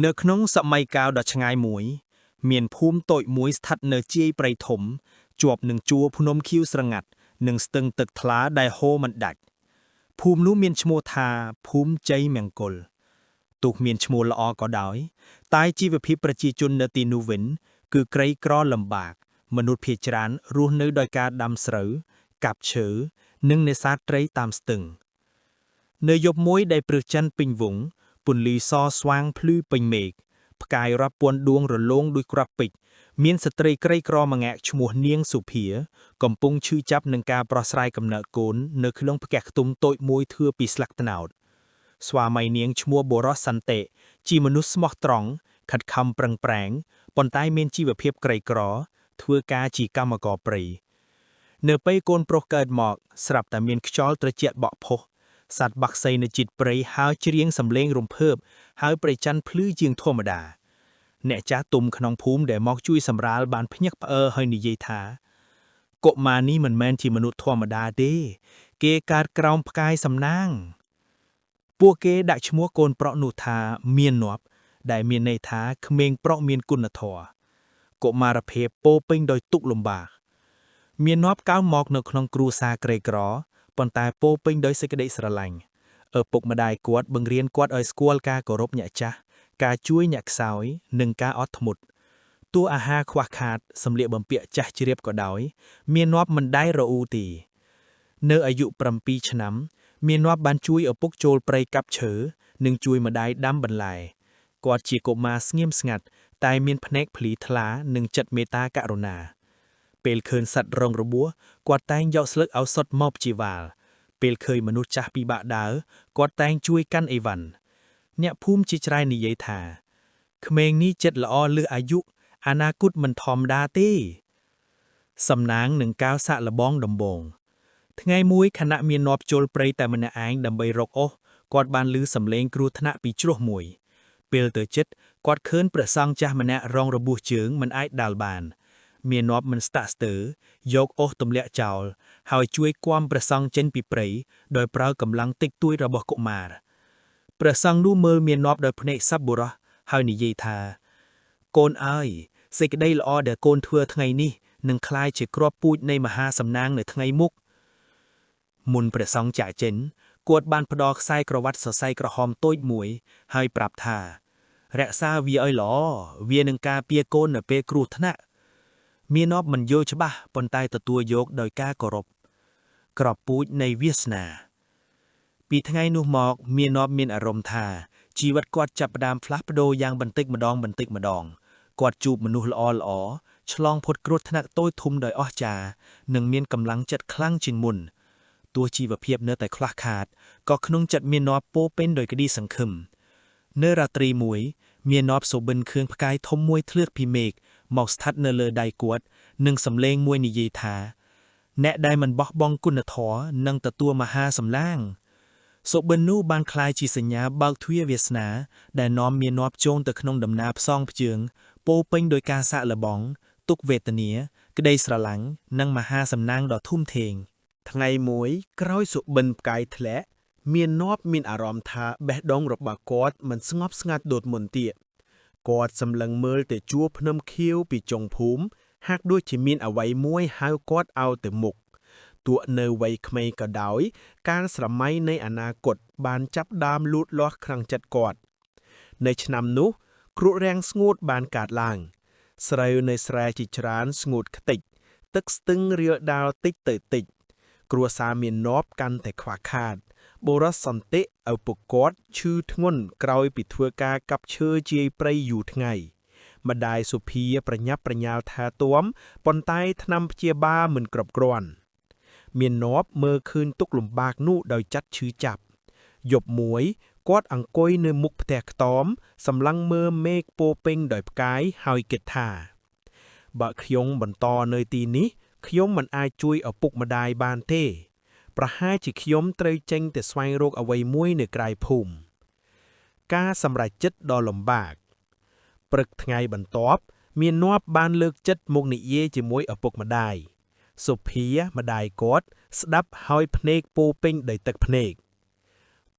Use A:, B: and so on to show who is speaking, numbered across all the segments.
A: នៅក្នុងសម័យកាលដ៏ឆ្ងាយមួយ មានភូមិតូចមួយស្ថិតនៅជាយព្រៃធំ ជាប់នឹងជួរភ្នំខៀវស្រងាត់ និងស្ទឹងទឹកថ្លាដែលហូរមិនដាច់ភូមិនោះមានឈ្មោះថាភូមិជ័យមង្គលទោះមានឈ្មោះល្អក៏ដោយ តែជីវភាពប្រជាជននៅទីនោះវិញ គឺក្រីក្រលំបាក មនុស្សភាគច្រើនរស់នៅដោយការដាំស្រូវកាប់ឈើនិងនេសាទត្រីតាមស្ទឹង នៅយប់មួយដែលព្រឹះច័ន្ទពេញវង់ពន្លឺសស្វាងភ្លឺពេញមេឃផ្កាយរាប់ពាន់ដួងរលោងដូចគ្រាប់ពេជ្រមានស្ត្រីក្រីក្រម្នាក់ឈ្មោះនាងសុភា កំពុងឈឺចាប់នឹងការប្រស្រ័យកំណើតកូននៅក្នុងផ្ទះខ្ទុំតូចមួយធ្វើពីស្លឹកត្នោតស្វាមីនាងឈ្មោះបុរសសន្តិជាមនុស្សស្មោះត្រង់ខិតខំប្រឹងប្រែងប៉ុន្តែមានជីវភាពក្រីក្រ ធ្វើការជាកម្មករព្រៃនៅពេលកូនប្រុសកើតមកស្រាប់តែមានខ្យល់ត្រជាក់បក់ផុស សត្វបក្សីនៅជិតព្រៃហើរច្រៀងសំឡេងរំភើបហើយព្រៃច័ន្ទភ្លឺជាងធម្មតា អ្នកចាស់ទុំក្នុងភូមិដែលមកជួយសម្រាលបានភ្ញាក់ផ្អើលហើយនិយាយថាកុមារនេះមិនមែនជាមនុស្សធម្មតាទេ គេកើតក្រោមផ្កាយសំណាង ពួកគេដាក់ឈ្មោះកូនប្រុសនោះថាមាននប់ដែលមានន័យថាក្មេងប្រុសមានគុណធម៌កុមារភាពពោរពេញដោយទុក្ខលំបាក មាននប់កៅមកនៅក្នុងគ្រួសារក្រីក្រប៉ុន្តែពោរពេញដោយសេចក្តីស្រឡាញ់ឪពុកម្ដាយគាត់បង្រៀនគាត់ឲ្យស្គាល់ការគោរពអ្នកចាស់ការជួយអ្នកខ្សោយនិងការអត់ធ្មត់ទោះអាហារខ្វះខាតសម្លៀកបំពាក់ចាស់ជ្រាបក៏ដោយ មាននប់មិនដែលរអ៊ូទេនៅអាយុ7ឆ្នាំ មាននប់បានជួយឪពុកចូលព្រៃកាប់ឈើនិងជួយម្ដាយដាំបន្លែគាត់ជាកុមារស្ងៀមស្ងាត់តែមានភ្នែកភ្លីថ្លានិងចិត្តមេត្តាករុណា ពេលឃើញសត្វរងរបួសគាត់តែងយកស្លឹកឱសថមកព្យាបាល ពេលឃើញមនុស្សចាស់ពិបាកដើរគាត់តែងជួយកាន់អីវ៉ាន់អ្នកភូមិជាច្រើននិយាយថាក្មេងនេះចិត្តល្អលើសអាយុអនាគតមិនធម្មតាទេ សំណាងនឹងកាលសាក់លបងដំបង ថ្ងៃមួយខណៈមាននប់ជុលព្រៃតែម្នាក់ឯងដើម្បីរកអុសគាត់បានឮសំឡេងគ្រោះថ្នាក់ពីជ្រោះមួយ ពេលទៅចិត្តគាត់ឃើញព្រះសង្ឃចាស់ម្នាក់រងរបួសជើងមិនអាចដាល់បាន មាននប់មិនស្តាក់ស្ទើរយកអុសទម្លាក់ចោលហើយជួយគាំព្រះសង្ឃចេញពីព្រៃដោយប្រើកម្លាំងតិចតួចរបស់កុមារព្រះសង្ឃនោះមើលមាននប់ដោយភ្នែកសប្បុរសហើយនិយាយថា កូនអើយសេចក្តីល្អដែលកូនធ្វើថ្ងៃនេះនឹងក្លាយជាគ្រាប់ពូជនៃមហាសំណាងនៅថ្ងៃមុខមុនព្រះសង្ឃចាកចេញគាត់បានផ្ដល់ខ្សែក្រវ៉ាត់សរសៃក្រហមតូចមួយហើយប្រាប់ថា រក្សាវាឲ្យល្អវានឹងការពារកូននៅពេលគ្រោះថ្នាក់មាននប់មិនយល់ច្បាស់ប៉ុន្តែទទួលយកដោយការគោរពក្របពូជនៃវាសនា ពីថ្ងៃនោះមកមាននប់មានអារម្មណ៍ថាជីវិតគាត់ចាប់ផ្ដើមផ្លាស់ប្ដូរយ៉ាងបន្តិចម្ដងបន្តិចម្ដងគាត់ជួបមនុស្សល្អល្អឆ្លងផុតគ្រោះថ្នាក់តូចធំដោយអស្ចារ្យនិងមានកម្លាំងចិត្តខ្លាំងជាងមុនទោះជីវភាពនៅតែខ្វះខាតក៏ក្នុងចិត្តមាននប់ពោរពេញដោយក្តីសង្ឃឹមនៅរាត្រីមួយ មាននប់សូបិនគ្រឿងផ្កាយធំមួយធ្លឿកពីមេឃមកស្ថិតនៅលើដៃគាត់និងសំឡេងមួយនិយាយថា អ្នកដែលមិនបោះបង់គុណធម៌នឹងទទួលមហាសម្ឡាងសុបិននោះបានក្លាយជាសញ្ញាបើកទ្វារវាសនា ដែលនាំមាននប់ចូលទៅក្នុងដំណើរផ្សងភ្ជើងពោរពេញដោយការសាកល្បង ទុក្ខវេទនា ក្តីស្រឡាញ់និងមហាសំណាងដ៏ធំធេង
B: ថ្ងៃមួយក្រោយសុបិនផ្កាយធ្លាក់មាននប់មានអារម្មណ៍ថាបេះដូងរបស់គាត់មិនស្ងប់ស្ងាត់ដូចមុនទៀតគាត់សម្លឹងមើលទៅជួរភ្នំខៀវពីចុងភូមិហាក់ដូចជាមានអ្វីមួយហៅគាត់ឲ្យទៅមុខទោះនៅវ័យក្មេងក៏ដោយ ការស្រមៃនៃអនាគតបានចាប់ដើមលូតលាស់ក្នុងចិត្តគាត់ នៅឆ្នាំនោះគ្រោះរាំងស្ងួតបានកើតឡើង ស្រូវនៅស្រែជាច្រើនស្ងួតខ្ទេចទឹកស្ទឹងរាលដាលតិចទៅតិច គ្រួសារមាននប់កាន់តែខ្វះខាតបុរសសន្តិឪពុកគាត់ឈឺធ្ងន់ក្រោយពីធ្វើការកាប់ឈើជាយព្រៃយូរថ្ងៃម្ដាយសុភាប្រញាប់ប្រញាល់ថែទាំប៉ុន្តែថ្នាំព្យាបាលមិនគ្រប់គ្រាន់មាននប់មើលឃើញទុក្ខលំបាកនោះដោយចាត់ឈឺចាប់យប់មួយគាត់អង្គុយនៅមុខផ្ទះខ្ទមសម្លឹងមើលមេឃពោរពេញដោយផ្កាយហើយគិតថា បើខ្ញុំបន្តនៅទីនេះខ្ញុំមិនអាចជួយឪពុកម្ដាយបានទេ ប្រហែលជាខ្ញុំត្រូវចេញទៅស្វែងរកអ្វីមួយនៅក្រៅភូមិការសម្រេចចិត្តដ៏លំបាកព្រឹកថ្ងៃបន្ទាប់ មាននប់បានលើកចិត្តមកនិយាយជាមួយឪពុកម្ដាយសុភាម្ដាយគាត់ ស្ដាប់ហើយភ្នែកពោរពេញដោយទឹកភ្នែក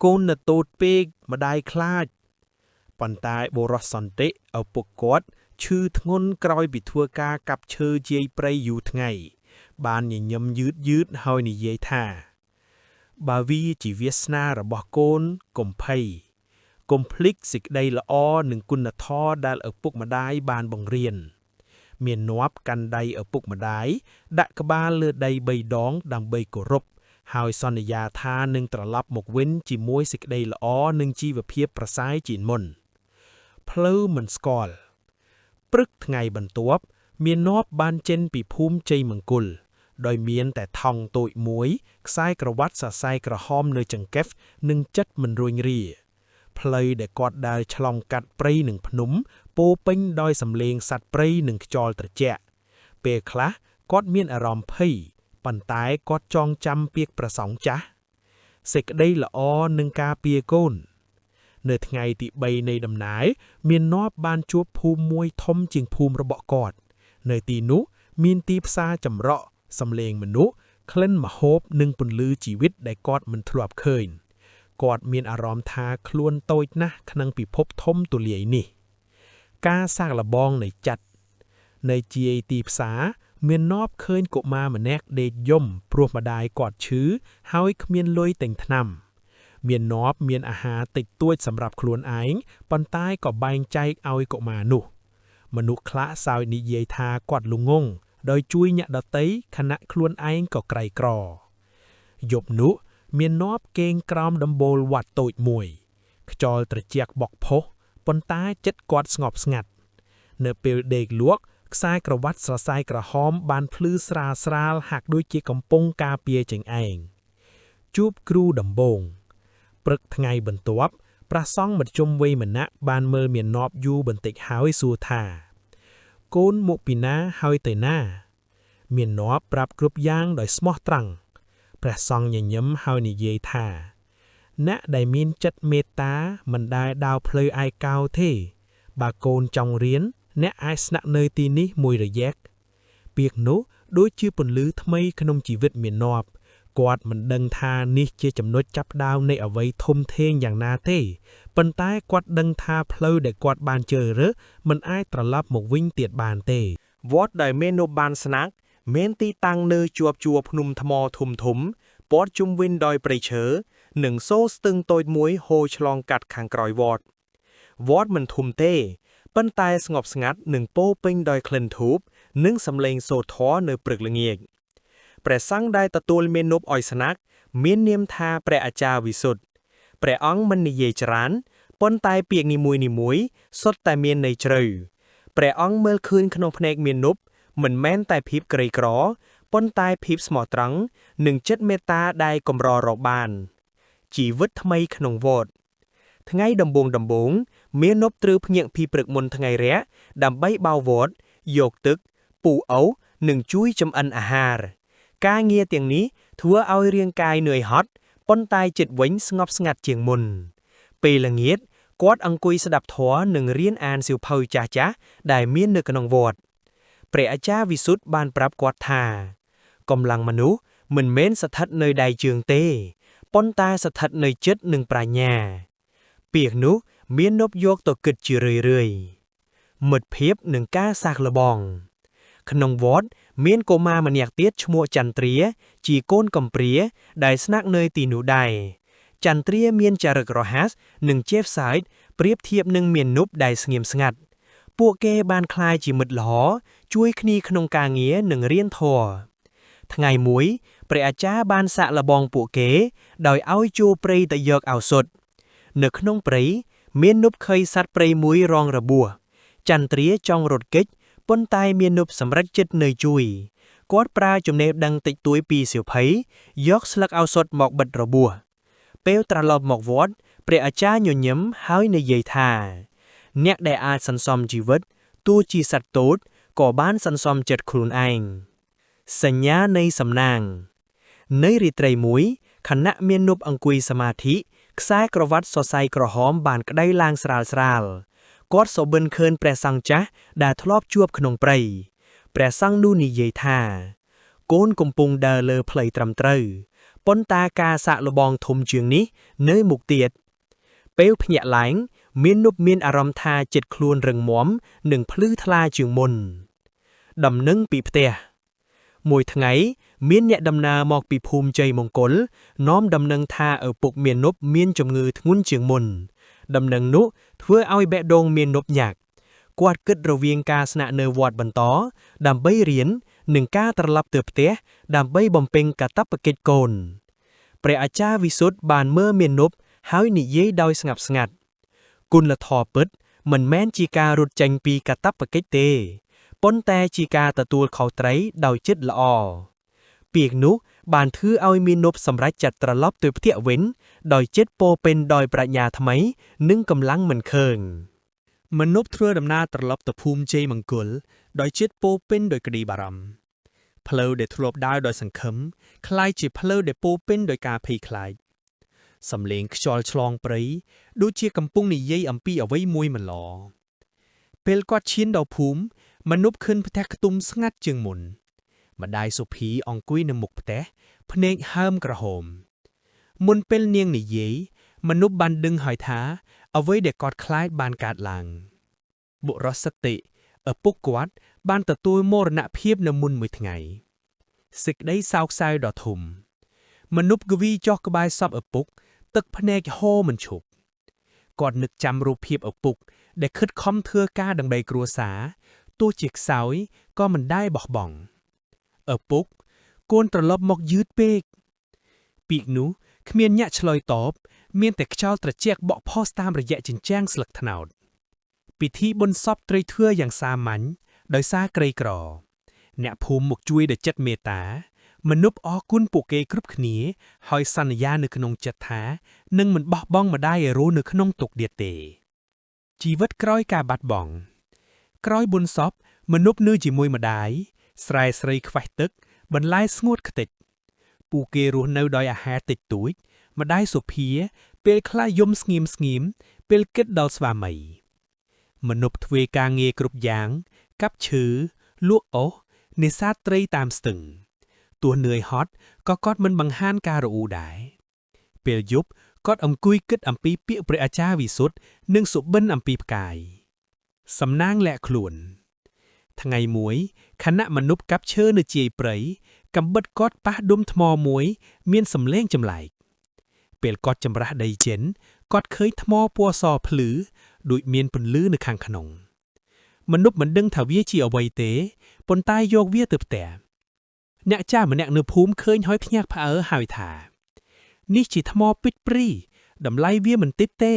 B: កូននៅតូចពេកម្ដាយខ្លាច ប៉ុន្តែបុរសសន្តិឪពុកគាត់ឈឺធ្ងន់ក្រោយពីធ្វើការកាប់ឈើជាយព្រៃយូរថ្ងៃ បានញញឹមយឺតយឺតហើយនិយាយថា បើវាជាវាសនារបស់កូនកុំភ័យកុំភ្លេចសេចក្តីល្អនិងគុណធម៌ដែលឪពុកម្ដាយបានបង្រៀន មាននាប់កាន់ដៃឪពុកម្ដាយដាក់ក្បាលលើដីបីដងដើម្បីគោរព ហើយសន្យាថានឹងត្រឡប់មកវិញជាមួយសេចក្តីល្អនិងជីវភាពប្រសើរជាងមុន ផ្លូវមិនស្គាល់ព្រឹកថ្ងៃបន្ទាប់ មាននាប់បានចេញពីភូមិជ័យមង្គល ដោយមានតែថង់តូចមួយ ខ្សែក្រវ៉ាត់សរសៃក្រហមនៅចង្កេះនិងចិត្តមិនរួញរា ផ្លូវដែលគាត់ដើរឆ្លងកាត់ព្រៃនិងភ្នំ ពោរពេញដោយសំឡេងសត្វព្រៃនិងខ្យល់ត្រជាក់ ពេលខ្លះគាត់មានអារម្មណ៍ភ័យប៉ុន្តែគាត់ចងចាំពាក្យប្រសង់ចាស់សេចក្តីល្អនឹងការពារកូន នៅថ្ងៃទី3នៃដំណើរមាននាប់បានជួបភូមិមួយធំជាងភូមិរបស់គាត់ នៅទីនោះមានទីផ្សារចម្រោះសំឡេងមនុស្សក្លិនម្ហូបនិងពន្លឺជីវិតដែលគាត់មិនធ្លាប់ឃើញ គាត់មានអារម្មណ៍ថាខ្លួនតូចណាស់ក្នុងពិភពធំទូលាយនេះ ការសាកល្បងនៃចិត្តនៅជាយទីផ្សារមាននបឃើញកុមារម្នាក់ដេកយំព្រោះម្ដាយគាត់ឈឺហើយគ្មានលុយទិញថ្នាំ មាននបមានអាហារតិចតួចសម្រាប់ខ្លួនឯងប៉ុន្តែក៏បែងចែកឲ្យកុមារនោះ មនុស្សខ្លះសើចនិយាយថាគាត់ល្ងងដោយជួយអ្នកដទៃខណៈខ្លួនឯងក៏ក្រីក្រយប់នោះមាននបគេងក្រោមដំបូលវត្តតូចមួយ ខ្យល់ត្រជាក់បក់ផុសប៉ុន្តែចិត្តគាត់ស្ងប់ស្ងាត់ នៅពេលដេកលក់ខ្សែក្រវ៉ាត់សរសៃក្រហមបានភ្លឺស្រាលស្រាលហាក់ដូចជាកំពុងការពារចេញឯងជួបគ្រូដំបូងព្រឹកថ្ងៃបន្ទាប់ព្រះសង្ឃមធ្យមវ័យម្នាក់បានមើលមាននបយូរបន្តិចហើយសួរថា កូនមកពីណាហើយទៅណា មាននបប្រាប់គ្រប់យ៉ាងដោយស្មោះត្រង់ព្រះសង្ឃញញឹមហើយនិយាយថា អ្នកដែលមានចិត្តមេត្តាមិនដែលដើរផ្លូវឯកោទេ បើកូនចង់រៀនអ្នកអាចស្នាក់នៅទីនេះមួយរយៈពាក្យនោះដូចជាពន្លឺថ្មីក្នុងជីវិតមាននបគាត់មិនដឹងថានេះជាចំណុចចាប់ផ្ដើមនៃអ្វីធំធេងយ៉ាងណាទេប៉ុន្តែគាត់ដឹងថាផ្លូវដែលគាត់បានជ្រើសរើសមិនអាចត្រឡប់មកវិញទៀតបានទេ
A: វត្តដែលមេនប់បានស្នាក់មានទីតាំងនៅជាប់ជួរភ្នំថ្មធំធំព័ទ្ធជុំវិញដោយព្រៃឈើនិងសូរស្ទឹងតូចមួយហូរឆ្លងកាត់ខាងក្រោយវត្តវត្តមិនធំទេប៉ុន្តែស្ងប់ស្ងាត់និងពោរពេញដោយក្លិនធូបនិងសំឡេងសូត្រធម៌នៅព្រឹកល្ងាចព្រះសង្ឃដែលទទួលមេនប់ឲ្យស្នាក់មាននាមថាព្រះអាចារ្យវិសុទ្ធព្រះអង្គមិននិយាយច្រើនប៉ុន្តែពាក្យនីមួយៗសុទ្ធតែមានន័យជ្រៅព្រះអង្គមើលឃើញក្នុងភ្នែកមេនប់មិនមែនតែភាពក្រីក្រប៉ុន្តែភាពស្មោះត្រង់និងចិត្តមេត្តាដែលកម្ររកបាន ជីវិតថ្មីក្នុងវត្តថ្ងៃដំបូងៗមាននប់ត្រូវភ្ញាក់ពីព្រឹកមុនថ្ងៃរះដើម្បីបោវត្តយកទឹកពូអោនិងជួយចម្អិនអាហារ ការងារទាំងនេះធ្វើឲ្យរាងកាយនឿយហត់ប៉ុន្តែចិត្តវិញស្ងប់ស្ងាត់ជាងមុន ពេលល្ងាចគាត់អង្គុយស្ដាប់ធម៌និងរៀនអានសៀវភៅចាស់ៗដែលមាននៅក្នុងវត្តព្រះអាចារ្យវិសុទ្ធបានប្រាប់គាត់ថាកម្លាំងមនុស្សមិនមែនស្ថិតនៅដៃជើងទេប៉ុន្តែស្ថិតនៅចិត្តនិងប្រាជ្ញា ពាក្យនោះមាននប់យកទៅគិតជារឿយៗមិត្តភាពនិងការសាកល្បង ក្នុងវត្តមានកុមារម្នាក់ទៀតឈ្មោះចន្ទ្រា ជាកូនកំព្រាដែលស្នាក់នៅទីនោះដែរចន្ទ្រាមានចរិតរហ័សនិងចេះសើចប្រៀបធៀបនឹងមាននប់ដែលស្ងៀមស្ងាត់ ពួកគេបានក្លាយជាមិត្តល្អជួយគ្នាក្នុងការងារនិងរៀនធម៌ថ្ងៃមួយព្រះអាចារ្យបានសាកល្បងពួកគេ ដោយឲ្យចូលព្រៃទៅយកឱសថនៅក្នុងព្រៃមាននប់ឃើញសត្វព្រៃមួយរងរបួសចន្ទ្រាចង់រត់គេចប៉ុន្តែមាននប់សម្រេចចិត្តនៅជួយគាត់ប្រើចំណេះដឹងតិចតួចពីសៀវភៅយកស្លឹកឱសថមកបិទរបួសពេលត្រឡប់មកវត្តព្រះអាចារ្យញញឹមហើយនិយាយថា អ្នកដែលអាចសន្សំជីវិតទោះជាសត្វតូចក៏បានសន្សំចិត្តខ្លួនឯងសញ្ញានៃសំណាង នៅរាត្រីមួយខណៈមាននប់អង្គុយសមាធិខ្សែក្រវ៉ាត់សរសៃក្រហមបានក្តៅឡើងស្រាលស្រាលគាត់សុបិនឃើញព្រះសង្ឃចាស់ដែលធ្លាប់ជួបក្នុងព្រៃព្រះសង្ឃនោះនិយាយថា កូនកំពុងដើរលើផ្លូវត្រឹមត្រូវប៉ុន្តែការសាកល្បងធំជាងនេះនៅមុខទៀតពេលភ្ញាក់ឡើង
B: មាននប់មានអារម្មណ៍ថាចិត្តខ្លួនរឹងមាំនិងភ្លឺថ្លាជាងមុន ដំណឹងពីផ្ទះមួយថ្ងៃមានអ្នកដំណើរមកពីភូមិជ័យមង្គលនាំដំណឹងថាឪពុកមាននប់មានជំងឺធ្ងន់ជាងមុន ដំណឹងនោះធ្វើឲ្យបេះដូងមាននប់ញាក់គាត់គិតរវាងការស្នាក់នៅវត្តបន្តដើម្បីរៀននិងការត្រឡប់ទៅផ្ទះដើម្បីបំពេញកាតព្វកិច្ចកូនព្រះអាចារ្យវិសុទ្ធបានមើលមាននប់ហើយនិយាយដោយស្ងាត់ស្ងាត់គុណធម៌ពិតមិនមែនជាការរត់ចេញពីកាតព្វកិច្ចទេប៉ុន្តែជាការទទួលខុសត្រូវដោយចិត្តល្អពាក្យនោះបានធ្វើឲ្យមាននប់សម្រេចចិត្តត្រឡប់ទៅផ្ទះវិញដោយចិត្តពោរពេញដោយប្រាជ្ញាថ្មីនិងកម្លាំងមិនឃើញ
A: មនុស្សធ្វើដំណើរត្រឡប់ទៅភូមិជ័យមង្គលដោយចិត្តពោរពេញដោយក្តីបារម្ភផ្លូវដែលធ្លាប់ដើរដោយសង្ឃឹមក្លាយជាផ្លូវដែលពោរពេញដោយការភ័យខ្លាចសំឡេងខ្យល់ឆ្លងព្រៃដូចជាកំពុងនិយាយអំពីអ្វីមួយមិនល្អពេលគាត់ឈានដល់ភូមិមនុស្សឃើញផ្ទះខ្ទុំស្ងាត់ជាងមុនម្ដាយសុភីអង្គុយនៅមុខផ្ទះភ្នែកហើមក្រហមមុនពេលនាងនិយាយមនុស្សបានដឹងហើយថាអ្វីដែលគាត់ខ្លាចបានកើតឡើង បុរសតិឪពុកគាត់បានទទួលមរណភាពនៅមុនមួយថ្ងៃសេចក្តីសោកសៅដ៏ធំមនុស្សកវីចុះក្បែរសពឪពុក ទឹកភ្នែកហូរមិនឈប់គាត់នឹកចាំរូបភាពឪពុក ដែលខិតខំធ្វើការដើម្បីគ្រួសារទោះជាខ្សោយក៏មិនដែលបោះបង់ឪពុកកូនត្រឡប់មកយឺតពេកពាក្យនោះគ្មានញាក់ឆ្លើយតបមានតែខ្យល់ត្រជាក់បក់ផុសតាមរយៈជញ្ជាំងស្លឹកត្នោត ពិធីបុណ្យសពត្រូវធ្វើយ៉ាងសាមញ្ញដោយសារក្រីក្រ អ្នកភូមិមកជួយដោយចិត្តមេត្តាមនុស្សអរគុណពួកគេគ្រប់គ្នា ហើយសន្យានៅក្នុងចិត្តថានឹងមិនបោះបង់ម្ដាយឲ្យរស់នៅក្នុងទុក្ខទៀតទេ ជីវិតក្រោយការបាត់បង់ក្រោយបុណ្យសពមនុស្សនៅជាមួយម្ដាយស្រែស្រីខ្វះទឹក បន្លែស្ងួតខ្ទេចពួកគេរស់នៅដោយអាហារតិចតួចម្ដាយសុភា ពេលខ្លះយំស្ងៀមស្ងៀមពេលគិតដល់ស្វាមី មនុស្សធ្វើការងារគ្រប់យ៉ាង កាប់ឈើលក់អុសនេសាទត្រីតាមស្ទឹងទោះនឿយហត់ក៏គាត់មិនបង្ហាញការរអ៊ូដែរពេលយប់គាត់អង្គុយគិតអំពីពាក្យព្រះអាចារ្យវិសុទ្ធនិងសុបិនអំពីផ្កាយសំណាងលាក់ខ្លួន ថ្ងៃមួយខណៈមនុស្សកាប់ឈើនៅជាយព្រៃកំបិតគាត់ប៉ះដុំថ្មមួយ មានសម្លេងចម្លែកពេលគាត់ចម្រាស់ដីចិនគាត់ឃើញថ្មពណ៌សភ្លឺដូចមានពន្លឺនៅខាងក្នុងមនុស្សមិនដឹងថាវាជាអ្វីទេប៉ុន្តែយកវាទៅផ្ទះអ្នកចាស់ម្នាក់នៅភូមិឃើញហើយភ្ញាក់ផ្អើលហើយថានេះជាថ្មពេជ្រព្រីតម្លៃវាមិនតិចទេ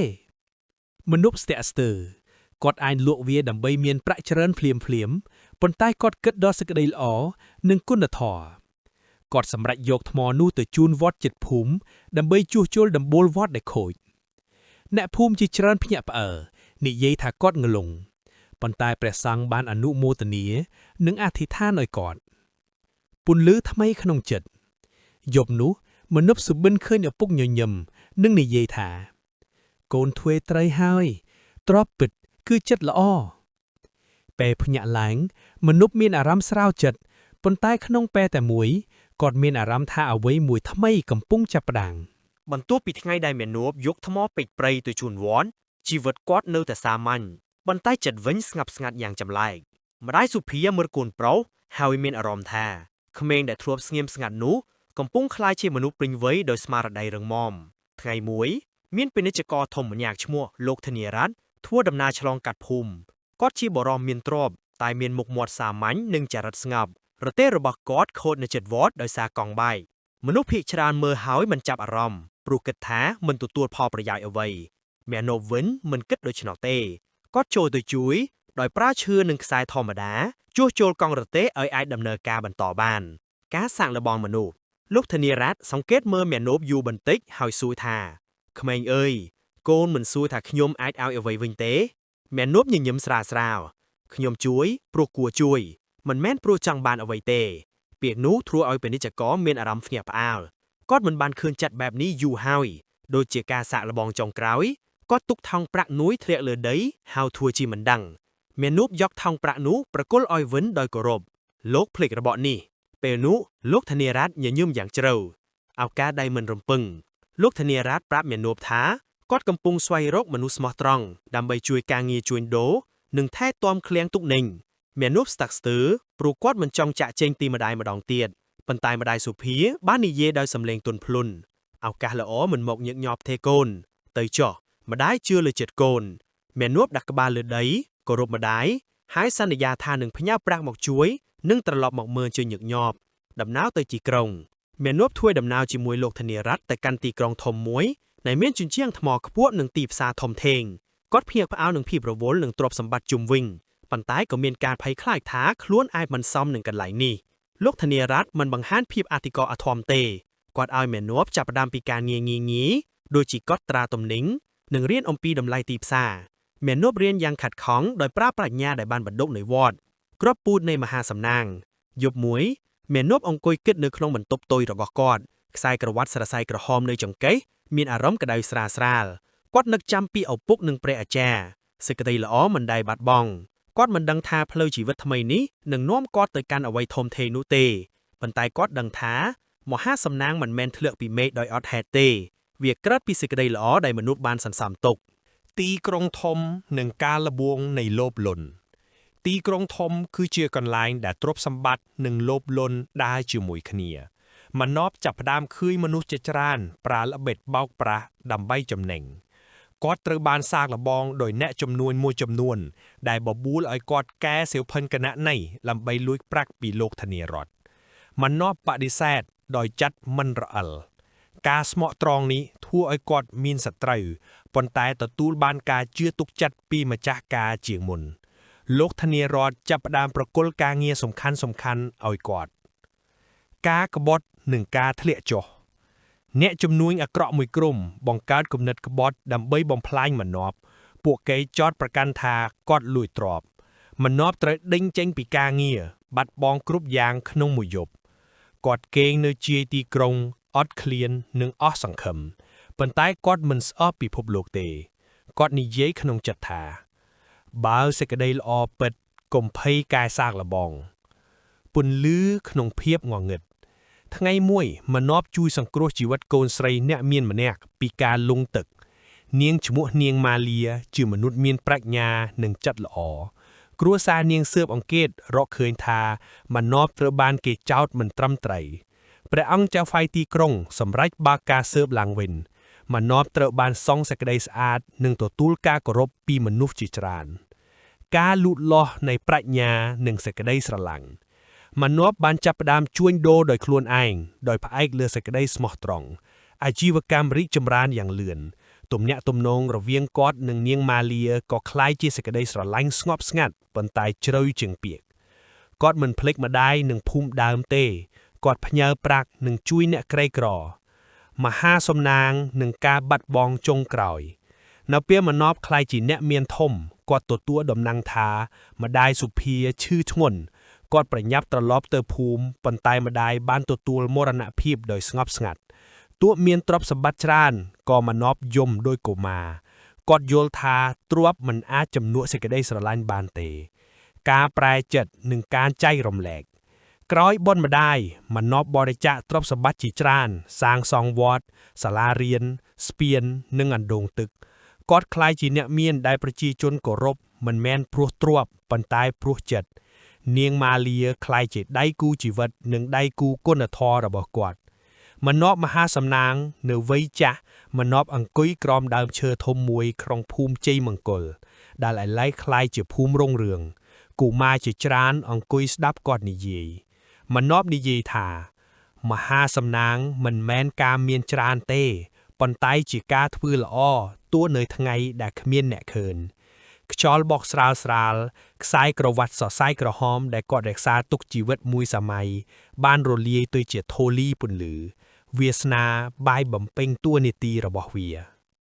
A: មនុស្សស្ទាក់ស្ទើរគាត់អាចលក់វាដើម្បីមានប្រាក់ច្រើនភ្លាមភ្លាមប៉ុន្តែគាត់គិតដល់សេចក្តីល្អនិងគុណធម៌គាត់សម្រេចយកថ្មនោះទៅជូនវត្តចិត្តភូមិដើម្បីជួសជុលដំបូលវត្តដែលខូចអ្នកភូមិជាច្រើនភ្ញាក់ផ្អើលនិយាយថាគាត់ងលងប៉ុន្តែព្រះសង្ឃបានអនុមោទនានិងអធិដ្ឋានឲ្យគាត់ពន្លឺថ្មីក្នុងចិត្តយប់នោះមនុស្សសុបិនឃើញឪពុកញញឹមនិងនិយាយថាកូនធ្វើត្រីហើយទ្របពិតគឺចិត្តល្អពេលភ្ញាក់ឡើងមនុស្សមានអារម្មណ៍ស្រាវចិត្តប៉ុន្តែក្នុងពេលតែមួយគាត់មានអារម្មណ៍ថាអ្វីមួយថ្មីកំពុងចាប់ផ្ដើម
C: បន្ទាប់ពីថ្ងៃដែលមេនួបយកថ្មពេជ្រព្រៃទៅជូនវត្តជីវិតគាត់នៅតែសាមញ្ញប៉ុន្តែចិត្តវិញស្ងប់ស្ងាត់យ៉ាងចម្លែកម្ដាយសុភាមើលកូនប្រុសហើយមានអារម្មណ៍ថាក្មេងដែលធ្លាប់ស្ងៀមស្ងាត់នោះកំពុងក្លាយជាមនុស្សពេញវ័យដោយស្មារតីរឹងមាំថ្ងៃមួយមានពាណិជ្ជករធំម្នាក់ឈ្មោះលោកធានារ៉ាត់ធ្វើដំណើរឆ្លងកាត់ភូមិគាត់ជាបុរសមានទ្រព្យតែមានមុខមាត់សាមញ្ញនិងចរិតស្ងប់រទេះរបស់គាត់ខូចនៅជិតវត្តដោយសារកង់បែកមនុស្សភាគច្រើនមើលហើយមិនចាប់អារម្មណ៍ព្រោះគិតថាមិនទទួលផលប្រយោជន៍អ្វីមេណូវិនមិនគិតដូច្នោះទេគាត់ចូលទៅជួយដោយប្រើឈើនិងខ្សែធម្មតាជួសជុលកង់រទេះឲ្យអាចដំណើរការបន្តបាន ការសាកល្បងមនុស្សលោកធានារ៉ាត់សង្កេតមើលមេណូបយូរបន្តិចហើយសួរថាក្មេងអើយកូនមិនសួរថាខ្ញុំអាចឲ្យអ្វីវិញទេមេណូបញញឹមស្រាលស្រាលខ្ញុំជួយព្រោះគួរជួយមិនមែនព្រោះចង់បានអ្វីទេពាក្យនោះធ្វើឲ្យពាណិជ្ជករមានអារម្មណ៍ភ្ញាក់ផ្អើលគាត់មិនបានឃើញចិត្តបែបនេះយូរហើយដូចជាការសាកល្បងចុងក្រោយគាត់ទុកថង់ប្រាក់នួយធ្លាក់លើដីហើយធ្វើជាមិនដឹងមេនួបយកថង់ប្រាក់នោះប្រគល់ឲ្យវិញដោយគោរពលោកភ្លេចរបកនេះពេលនោះលោកធានារ៉ាត់ញញឹមយ៉ាងជ្រៅឱកាសដែលមិនរំពឹងលោកធានារ៉ាត់ប្រាប់មេនួបថា គាត់កំពុងស្វែងរកមនុស្សស្មោះត្រង់ដើម្បីជួយការងារជួញដូរនិងថែទាំឃ្លាំងទុកនិញមាណពស្តាក់ស្ទើរព្រោះគាត់មិនចង់ចាក់ចេញពីម្ដាយម្ដងទៀតប៉ុន្តែម្ដាយសុភាបាននិយាយដោយសំឡេងទន់ភ្លន់ឱកាសល្អមិនមកញឹកញាប់ទេកូនទៅចុះម្ដាយជឿលើចិត្តកូនមាណពដាក់ក្បាលលើដីគោរពម្ដាយហើយសន្យាថានឹងផ្ញើប្រាក់មកជួយនិងត្រឡប់មកមើលជាញឹកញាប់ដំណើរទៅទីក្រុងមាណពធ្វើដំណើរជាមួយលោកធានារ៉ាត់ទៅកាន់ទីក្រុងធំមួយដែលមានជញ្ជាំងថ្មខ្ពស់និងទីផ្សារធំធេងគាត់ភ្ញាក់ផ្អើលនឹងភាពរវល់និងទ្រព្យសម្បត្តិជុំវិញប៉ុន្តែក៏មានការភ័យខ្លាចថាខ្លួនអាចមិនសមនឹងកន្លែងនេះលោកធានារ៉ាត់មិនបង្ហាញភាពអធិកអធមទេគាត់ឲ្យមេនបចាប់ផ្ដើមពីការងារងាយៗដូចជាកត់ត្រាទំនិញនិងរៀនអំពីតម្លៃទីផ្សារមេនបរៀនយ៉ាងខិតខំដោយប្រើប្រាជ្ញាដែលបានបណ្ដុះនៅវត្តគ្រាប់ពូជនៃមហាសំណាងយប់មួយមេនបអង្គុយគិតនៅក្នុងបន្ទប់តូចរបស់គាត់ខ្សែក្រវ៉ាត់ស្រសៃក្រហមនៅចង្កេះមានអារម្មណ៍ក្តៅស្រាលស្រាលគាត់នឹកចាំពីឪពុកនិងព្រះអាចារ្យសេចក្តីល្អមិនដែលបាត់បង់គាត់មិនដឹងថាផ្លូវជីវិតថ្មីនេះនឹងនាំគាត់ទៅកាន់អ្វីធំធេងនោះទេប៉ុន្តែគាត់ដឹងថាមហាសំណាងមិនមែនធ្លាក់ពីមេឃដោយអត់ហេតុទេវាកើតពីសេចក្តីល្អដែលមនុស្សបានសន្សំទុក
A: ទីក្រុងធំនិងការលបួងនៃលោភលន់ទីក្រុងធំគឺជាកន្លែងដែលទ្រព្យសម្បត្តិនិងលោភលន់ដើរជាមួយគ្នាមណពចាប់ផ្ដើមឃើញមនុស្សជាច្រើនប្រើល្បិចបោកប្រាស់ដើម្បីចំណេញគាត់ត្រូវបានសាកល្បងដោយអ្នកចំនួនមួយចំនួនដែលបបួលឲ្យគាត់កែសៀវភៅគណនេយ្យដើម្បីលួចប្រាក់ពីលោកធានារដ្ឋមណពបដិសេធដោយចាត់មិនរអិលការស្មោះត្រង់នេះធ្វើឲ្យគាត់មានសត្រូវប៉ុន្តែទទួលបានការជឿទុកចិត្តពីម្ចាស់ការជាងមុនលោកធានារដ្ឋចាប់ផ្ដើមប្រគល់ការងារសំខាន់សំខាន់ឲ្យគាត់ការក្បត់និងការធ្លាក់ចុះអ្នកជំនួញអាក្រក់មួយក្រុមបង្កើតគំនិតក្បត់ដើម្បីបំផ្លាញមណពពួកគេចោទប្រកាន់ថាគាត់លួចទ្រព្យមណពត្រូវដេញចេញពីការងារបាត់បង់គ្រប់យ៉ាងក្នុងមួយយប់គាត់គេងនៅជាយទីក្រុងអត់ឃ្លាននិងអស់សង្ឃឹមប៉ុន្តែគាត់មិនស្អប់ពិភពលោកទេគាត់និយាយក្នុងចិត្តថាបើសេចក្តីល្អពិតកុំភ័យកែសាកល្បងពន្លឺក្នុងភាពងងឹតថ្ងៃមួយមណពជួយសង្គ្រោះជីវិតកូនស្រីអ្នកមានម្នាក់ពីការលង់ទឹកនាងឈ្មោះនាងម៉ាលាជាមនុស្សមានប្រាជ្ញានិងចិត្តល្អគ្រួសារនាងស៊ើបអង្កេតរកឃើញថាមណពត្រូវបានគេចោទមិនត្រឹមត្រូវព្រះអង្គចៅហ្វៃទីក្រុងសម្រេចបើកការស៊ើបឡើងវិញមណពត្រូវបានសង់សេចក្តីស្អាតនិងទទួលការគោរពពីមនុស្សជាច្រើនការលូតលាស់នៃប្រាជ្ញានិងសេចក្តីស្រឡាញ់មណពបានចាប់ផ្ដើមជួញដូរដោយខ្លួនឯងដោយផ្អែកលើសេចក្តីស្មោះត្រង់អាជីវកម្មរីកចម្រើនយ៉ាងលឿនទំនាក់ទំនងរវាងគាត់និងនាងម៉ាលាក៏ក្លាយជាសេចក្តីស្រឡាញ់ស្ងប់ស្ងាត់ប៉ុន្តែជ្រៅជាងពាក្យគាត់មិនភ្លេចម្ដាយនិងភូមិដើមទេគាត់ផ្ញើប្រាក់និងជួយអ្នកក្រីក្រមហាសំណាងនិងការបាត់បង់ចុងក្រោយនៅពេលមណពក្លាយជាអ្នកមានធំគាត់ទទួលដំណឹងថាម្ដាយសុភាឈឺធ្ងន់គាត់ប្រញាប់ត្រឡប់ទៅភូមិប៉ុន្តែម្ដាយបានទទួលមរណភាពដោយស្ងប់ស្ងាត់ទោះមានទ្រព្យសម្បត្តិច្រើនក៏មណពយំដោយកុមារគាត់យល់ថាទ្រព្យមិនអាចជំនួសសេចក្តីស្រឡាញ់បានទេការប្រែចិត្តនិងការចែករំលែកក្រោយបុណ្យម្ដាយមណពបរិច្ចាគទ្រព្យសម្បត្តិជាច្រើនសាងសង់វត្តសាលារៀនស្ពាននិងអណ្ដូងទឹកគាត់ក្លាយជាអ្នកមានដែលប្រជាជនគោរពមិនមែនព្រោះទ្រព្យប៉ុន្តែព្រោះចិត្តនាងម៉ាលាក្លាយជាដៃគូជីវិតនិងដៃគូគុណធម៌របស់គាត់មណពមហាសំណាងនៅវ័យចាស់មណពអង្គុយក្រោមដើមឈើធំមួយក្នុងភូមិជ័យមង្គលដែលឥឡូវក្លាយជាភូមិរុងរឿងកុមារជាច្រើនអង្គុយស្ដាប់គាត់និយាយមណពនិយាយថាមហាសំណាងមិនមែនការមានច្រើនទេប៉ុន្តែជាការធ្វើល្អទោះនៅថ្ងៃដែលគ្មានអ្នកឃើញខ្យល់បក់ស្រាលស្រាលខ្សែក្រវ៉ាត់សរសៃក្រហមដែលគាត់រក្សាទុកជីវិតមួយសម័យបានរលាយទៅជាធូលីពន្លឺវាសនាបាយបំពេញតួនាទីរបស់វា។